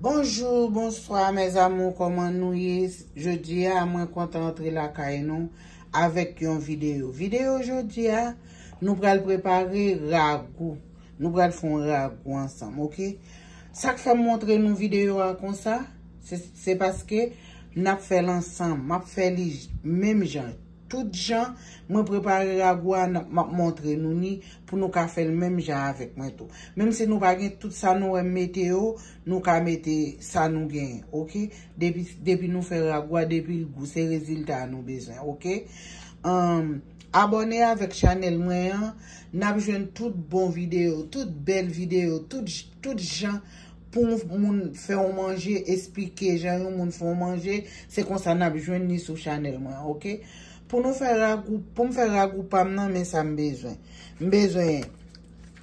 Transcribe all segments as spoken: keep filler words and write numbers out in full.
Bonjou, bonswa, mes amours, kòman nou ye? Jodi a, mwen kontan antre lakay nou avèk yon videyo. Videyo jodi a, nou pral prepare ragou. Nou pral fè yon ragou ansanm, oke? Sa k fè m montre nou videyo a konsa, se, se paske n ap fè l ansanm. M ap fè li j-, menm jan. Tout jan mwen prepare ragou a, n ap, m ap montre nou ni pou nou ka fè l menm jan avèk mwen tou. Menm si nou pa gen tout sa nou wè m mete yo, nou ka mete sa nou genyen, oke? Depi, depi nou fè ragou a, depi l gou, se rezilta a nou bezwen, oke? Anm, abòne avèk chanèl mwen an, n ap jwenn tout bon videyo, tout bèl videyo, tout, tout jan pou yon moun fè yon manje, esplike jan yon moun fè yon manje, se konsa n ap jwenn li sou chanèl mwen, oke? Pou nou fè ragou, pou m fè ragou pa m nan, men sa m bezwen. M bezwen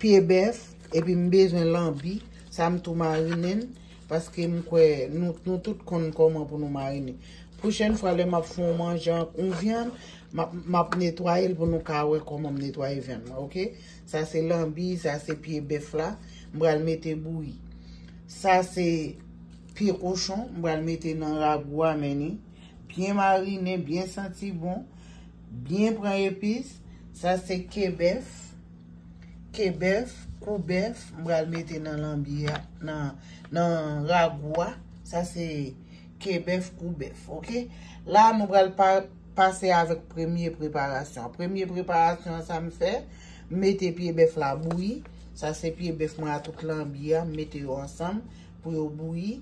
pye bèf, epi m bezwen lanbi, sa m tou marinen, paske m kwè nou, nou tout konn kòman pou nou marinen. Pwochèn fwa, lè m ap fè yon manje, yon vyann, m ap, m ap netwaye l pou nou ka wè kòman m netwaye vyann mwen, oke? Sa se lanbi, sa se pye bèf la, m pral mete bouyi. Sa se pye kochon, m pral mete nan ragou a, men ni byen marinen, byen santi bon, byen pran epis. Sa se ke bèf, ke bèf, kou bèf, m pral mete nan lanbi a, nan, nan ragou a. Sa se ke bèf, kou bèf, oke? La, nou pral pa, pase avèk premye preparasyon. Premye preparasyon sa m fè, m mete pye bèf la bouyi. Sa se pye bèf mwen a tout lanbi a, m mete yo ansanm pou yo bouyi.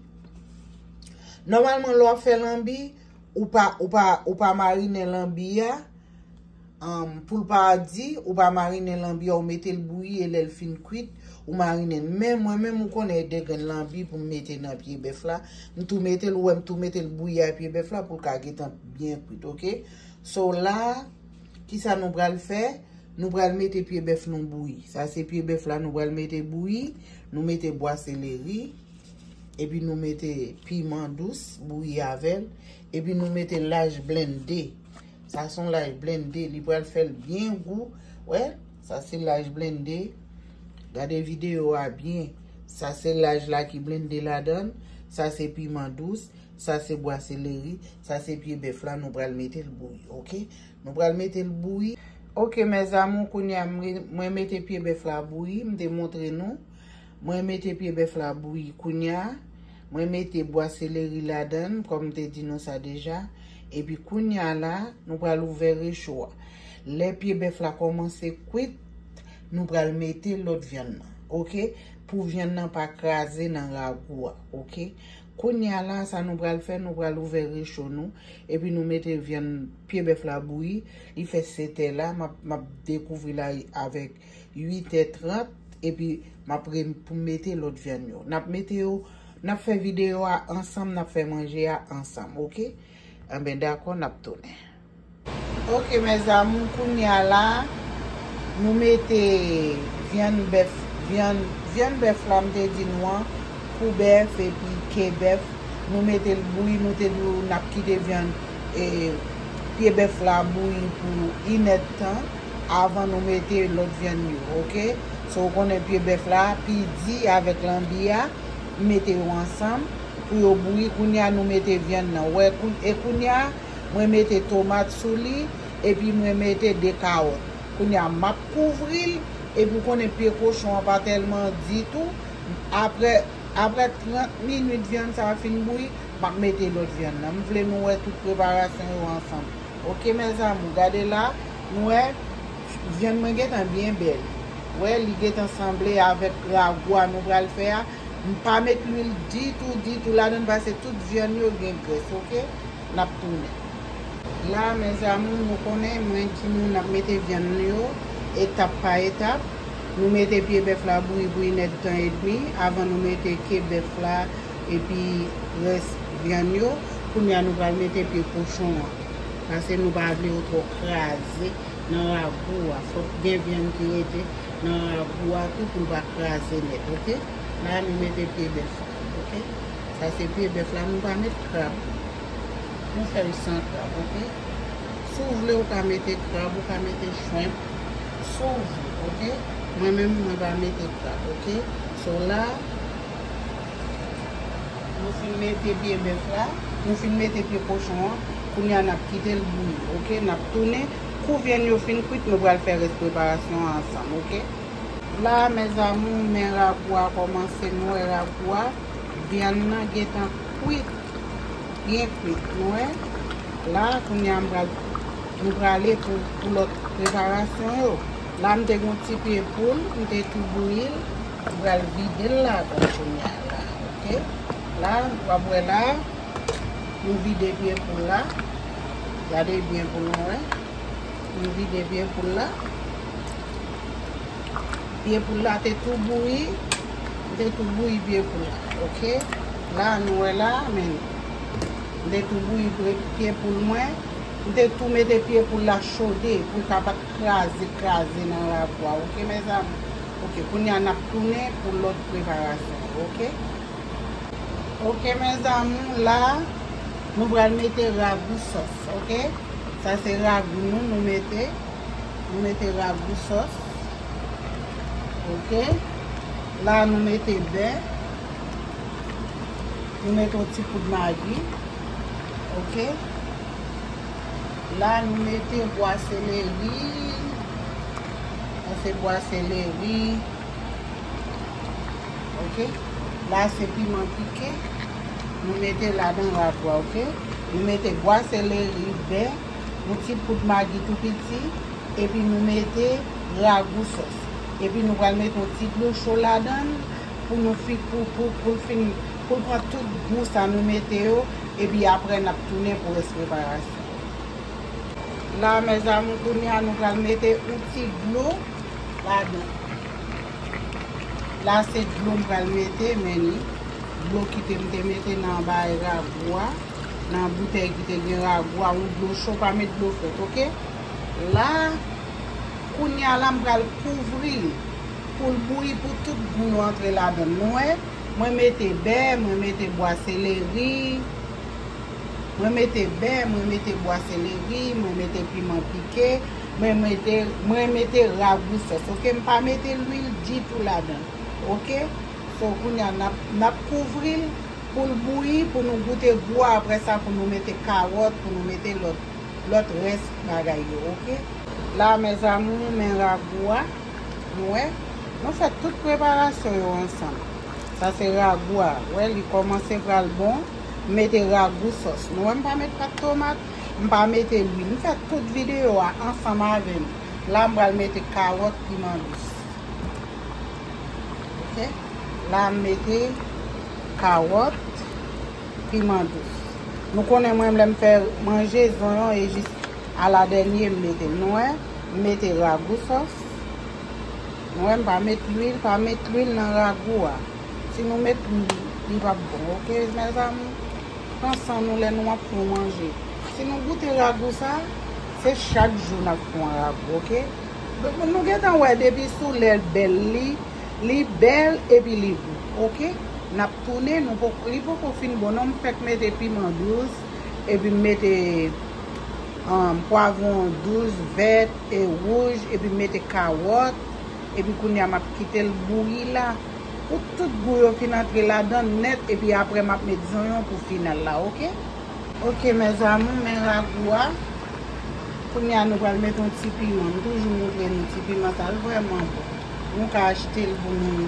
Nòmalman, lè w ap fè lanbi, ou pa, ou pa, ou pa marinen lanbi a, anm, pou l pa di, ou pa marinen lanbi a, ou mete l bouyi e lè l fin kwit, ou marinen l. Men mwen menm, ou konnen, e de grenn lanbi pou m mete nan pye bèf la. M tou mete l, ou wè m tou mete l bouyi a pye bèf la pou l ka gentan byen kwit, oke? So la, kisa nou pral fè? Nou pral mete pye bèf nou bouyi. Sa se pye bèf la nou pral mete bouyi. Nou mete bwa seleri. Epi nou mete piman dous, bouyi avè l. Epi nou mete laj blende. Sa se yon laj blende, li pral fè l byen gou. Wè, sa se laj blende. Gade videyo a byen. Sa se laj la ki blende ladan l. Sa se piman dous. Sa se bwa seleri. Sa se pye bèf la, nou pral mete l bouyi, oke? Nou pral mete l bouyi. Oke, mes amours, kounye a, mwen, mwen mete pye bèf la bouyi, m te montre nou. Mwen mete pye bèf la bouyi kounye a. Mwen mete bwa seleri ladan l, kòm m te di nou sa deja. Epi kounye a la, nou pral ouvè recho a. Lè pye bèf la kòmanse kwit, nou pral mete lòt vyann nan, oke? Pou vyann nan pa kraze nan ragou a, oke? Kounye a la, sa nou pral fè, nou pral ouvè recho nou, epi nou mete vyann pye bèf la bouyi, li fè sèt è la, m ap, m ap dekouvri la avèk uit è trant, epi m ap re-, pou m mete lòt vyann yo. N ap mete yo, n ap fè videyo a ansanm, n ap fè manje a ansanm, oke? Enben, dakò, n ap tounen. Oke, mes amours, kounye a la, nou mete vyann bèf, vyann, vyann bèf la, m te di nou an, kou bèf epi ke bèf, nou mete l bouyi, nou te di w n ap kite vyann, e, pye bèf la bouyi pou inèdtan avan nou mete lòt vyann yo, oke? So, w konnen pye bèf la pi di avèk lanbi a, m mete yo ansanm pou yo bouyi. Kounye a, nou mete vyann nan. Wè, kou-, e kounye a, mwen mete tomat sou li, epi mwen mete de kawòt. Kounye a, m ap kouvri l, epi w konnen pye kochon an pa tèlman di tou. Apre, apre trant minit vyann sa a fin bouyi, m ap mete lòt vyann nan. M vle nou wè tout preparasyon yo ansanm. Oke, mes amours, gade la, nou wè, vyann mwen gentan byen bèl. Wè, li gentan sanble avèk ragou a nou pral fè a. M pa met lwil ditou, ditou ladan l, paske tout vyann yo gen grès, oke? N ap tounen. La, mes amours, nou konnen, mwen di nou n ap mete vyann yo etap pa etap. Nou mete pye bèf la bouyi pou inèdtan edmi avan nou mete ke bèf la epi rès vyann yo. Kounye a, nou pral mete pye kochon an. Paske nou pa vle yo twò kraze nan ragou a. Fòk gen vyann ki rete nan ragou a tou pou l pa kraze nèt, oke? La, nou mete pye bèf la, oke? Sa se pye bèf la, nou pa met krab. Nou fè l san krab, oke? Si w vle, ou ka mete krab, ou ka mete shrimp. Si w vle, oke? Mwen menm, mwen pa mete krab, oke? So la, Nou fin mete pye bèf la, nou fin mete pye kochon an, kounye a n ap kite l bouyi, oke? N ap tounen. Kou vyann yo fin kwit, nou pral fè rès preparasyon an ansanm, oke? La, mes amours, men ragou a kòmanse, nou wè ragou a, vyann nan gentan kwit, byen kwit, nou wè. La, kounye a m pral, nou prale pou, pou lòt preparasyon yo. La, m te gon ti pye poul, m te tou bouyi l, m pral vide l ladan kounye a la, oke? La, w ap wè la, nou vide pye poul la. Gade byen pou nou wè. Nou vide pye poul la. Pye poul la te tou bouyi. M te tou bouyi pye poul la. Oke. La, nou wè la, men. M te tou bouyi pre- pye poul mwen. M te tou mete pye poul la chode pou l ka pa t kraze, kraze nan ragou a. Oke, mes amours? Oke, kounye a n ap tounen pou lòt preparasyon. Oke? Oke, mes amours, la, nou pral mete ragou sòs, oke? Sa se ragou nou, nou mete, nou mete ragou sòs, oke? La, nou mete bè, nou mete yon ti poud magi, oke? La, nou mete bwa seleri, sa se bwa seleri, oke? La, se piman pike. Nou mete ladan ragou a, oke? Nou mete bwa seleri, bè, yon ti poud magi tou piti, epi nou mete ragou sòs. Epi nou pral mete yon ti dlo cho ladan l pou nou fi, pou, pou, pou l fin, pou l pran tout gou sa nou mete yo, epi apre n ap tounen pou rès preparasyon. La, mes amours, kounye a nou pral mete yon ti dlo ladan. La, se dlo m pral mete, men ni dlo ki te m te mete nan bay ragou a, nan boutèy ki te gen ragou a, yon dlo cho, pa met dlo frèt, oke? La, kounye a la, m pral kouvri l pou l bouyi, pou tout gou yo antre ladan l. Nou wè, mwen mete bè, mwen mete bwa seleri, mwen mete bè, mwen mete bwa seleri, mwen mete piman pike, mwen mete, mwen mete ragou sòs, oke? M pa mete lwil ditou ladan, oke? So, kounye a, n ap, n ap kouvri l pou l bouyi, pou nou goute gou a. Apre sa, pou nou mete kawòt, pou nou mete lòt, lòt rès bagay yo, oke? La, mes amours, men ragou a. Nou wè, nou fè tout preparasyon yo ansanm. Sa se ragou a. Wè, li kòmanse pral bon. M mete ragou sòs. Nou wè, m pa met pat tomat, m pa mete lwil. M fè tout videyo a ansanm avè nou. La, m pral mete kawòt, piman dous. Oke? La, m mete kawòt, piman dous. Nou konnen mwen, lè m fè manje, zonyon e jis aladènye m mete l. Nou wè, m mete ragou sòs. Nou wè, m pa met lwil, pa met lwil nan ragou a. Si nou met lwil, li p ap bon, oke, mes amours? Pran san nou lè nou ap fè yon manje. Si nou goute ragou sa, se chak jou n ap fè yon ragou, oke? Donk, nou gentan wè depi sou lè bèl li, li bèl epi li gou, oke? N ap tounen, nou poko, li poko fin bon non, m fèk mete piman dous, epi m mete, um, pwavwon dous, vèt e wouj, epi m mete kawòt, epi kounye a m ap kite l bouyi la. Pou tout gou yo fin antre ladan l nèt, epi apre m ap met zonyon pou final la, oke? Oke, mes amours, men ragou a. Kounye a, nou pral met yon ti piman. M toujou montre nou ti piman sa, l vrèman bon. Nou ka achte l pou nou,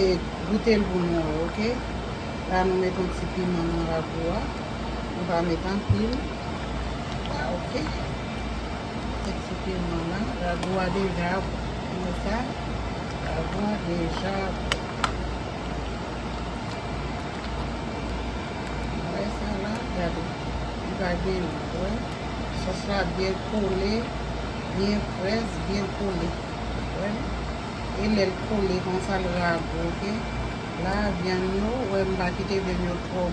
e, goute l pou nou wè, oke? La, nou met yon ti piman nan ragou a. Nou pa met anpil. La, oke? Ti piman la, ragou a deja bon. Konn sa, ragou a deja bon. Wè sa la, gade. Li pa gen lòt, wè. Sòs la byen kole, byen frèz, byen kole. Wè. E lè l kole konsa, l ragou, oke? La, vyann yo, wè, m pa kite vyann yo twò,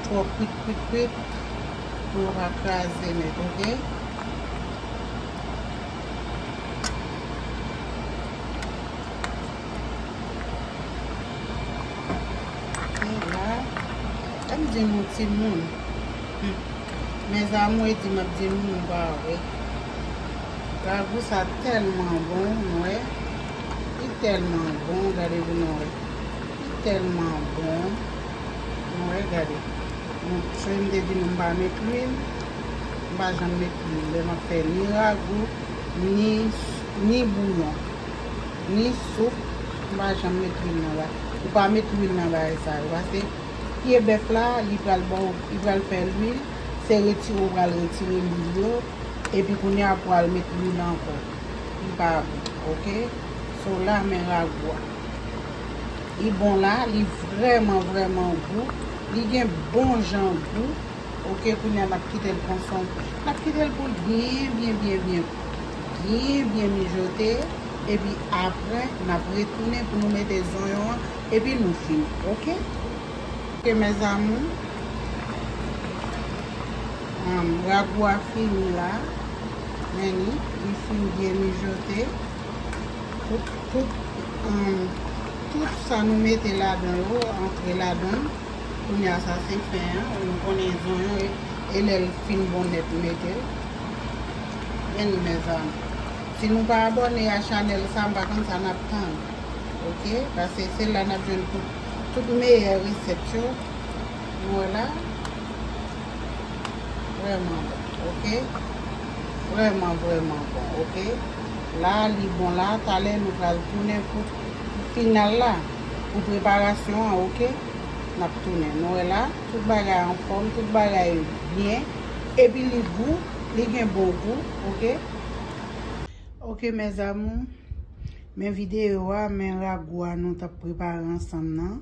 twò kwit, kwit, kwit, pou yo pa kraze nèt, oke? E la, m di nou timoun. Hmm. Mes amours, e di m ap di nou, nou pa wè. Ragou sa tèlman bon, nou wè. Li tèlman bon, gade pou nou wè. Li tèlman bon. Nou wè, Gade. Mwen, jan m te di nou, m pa met lwil. M pa janm met lwil lè m ap fè ni ragou, ni, ni bouyon, ni soup. M pa janm met lwil nan la. Ou pa met lwil nan bagay sa yo. Pase pye bèf la, li pral ba w, li pral fè lwil. Se retire w pral retire lwil yo. Epi kounye a pou al met lwil ankò. Li pa bon, oke? So la, men ragou a. Li bon la, li vrèman, vrèman gou. Li gen bon jan gou. Oke, kounye a n ap kite l konson. N ap kite l pou l byen, byen, byen, byen, byen, byen mijote. Epi apre, n ap retounen pou nou mete zonyon an. Epi nou fini, oke? Oke, mes amours. Ahn, ragou a fini la. Men li, li fin byen mijote. Tout, tout, ahn, tout sa nou mete ladan yo, antre ladan. Kounye a sa se fen an. Nou konnen zonyon e, e lè l fin bon nèt, nou mete l. Men li, mes amours. Si nou pa abòne a chanèl sa, m pa konn sa n ap tann. Oke? Paske se la n ap jwenn tout, tout meyè resèt yo. Nou wè la. Vrèman bon, oke? Vrèman, vrèman bon, oke? La, li bon la. Talè, nou pral tounen pou, pou final la. Pou preparasyon an, oke? N ap tounen. Nou wè la, tout bagay anfòm, tout bagay byen. Epi li gou, li gen bon gou, oke? Oke, mes amours. Men videyo a, men ragou a nou t ap prepare ansanm nan.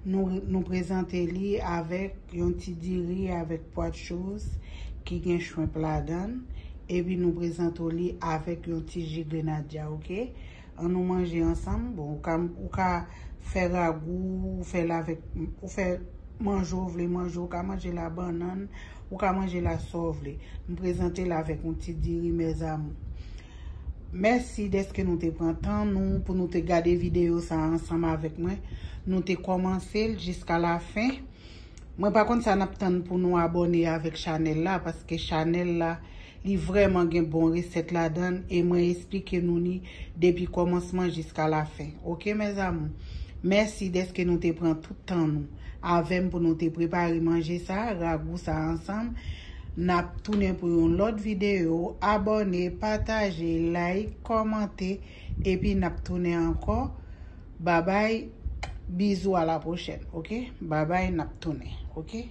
Nou, nou prezante li avèk yon ti diri avèk pwa tchous ki gen shrimp ladan l. Epi nou prezante w li avèk yon ti ji grenadya, oke? Ann nou manje ansanm. Bon, ou ka, ou ka fè ragou, ou fè l avèk, ou fè manje w vle manje, ou ka manje l a bannann, ou ka manje l a sa w vle. M prezante l avèk yon ti diri, mes amours. Mèsi dèske nou te pran tan nou pou nou te gade videyo sa a ansanm avèk mwen. Nou te kòmanse l jiska lafen. Mwen pa konn sa n ap tann pou nou abòne avèk chanèl la, paske chanèl la, li vrèman gen bon resèt ladan l e mwen esplike nou li depi kòmansman jiska lafen. Oke, mes amours? Mèsi dèske nou te pran tout tan nou avè m pou nou te prepare manje sa, ragou sa ansanm. N ap tounen pou yon lòt videyo. Abòne, pataje, like, kòmante, epi n ap tounen ankò. Babay, bizou, a la pwochèn, oke? Babay, n ap tounen, oke?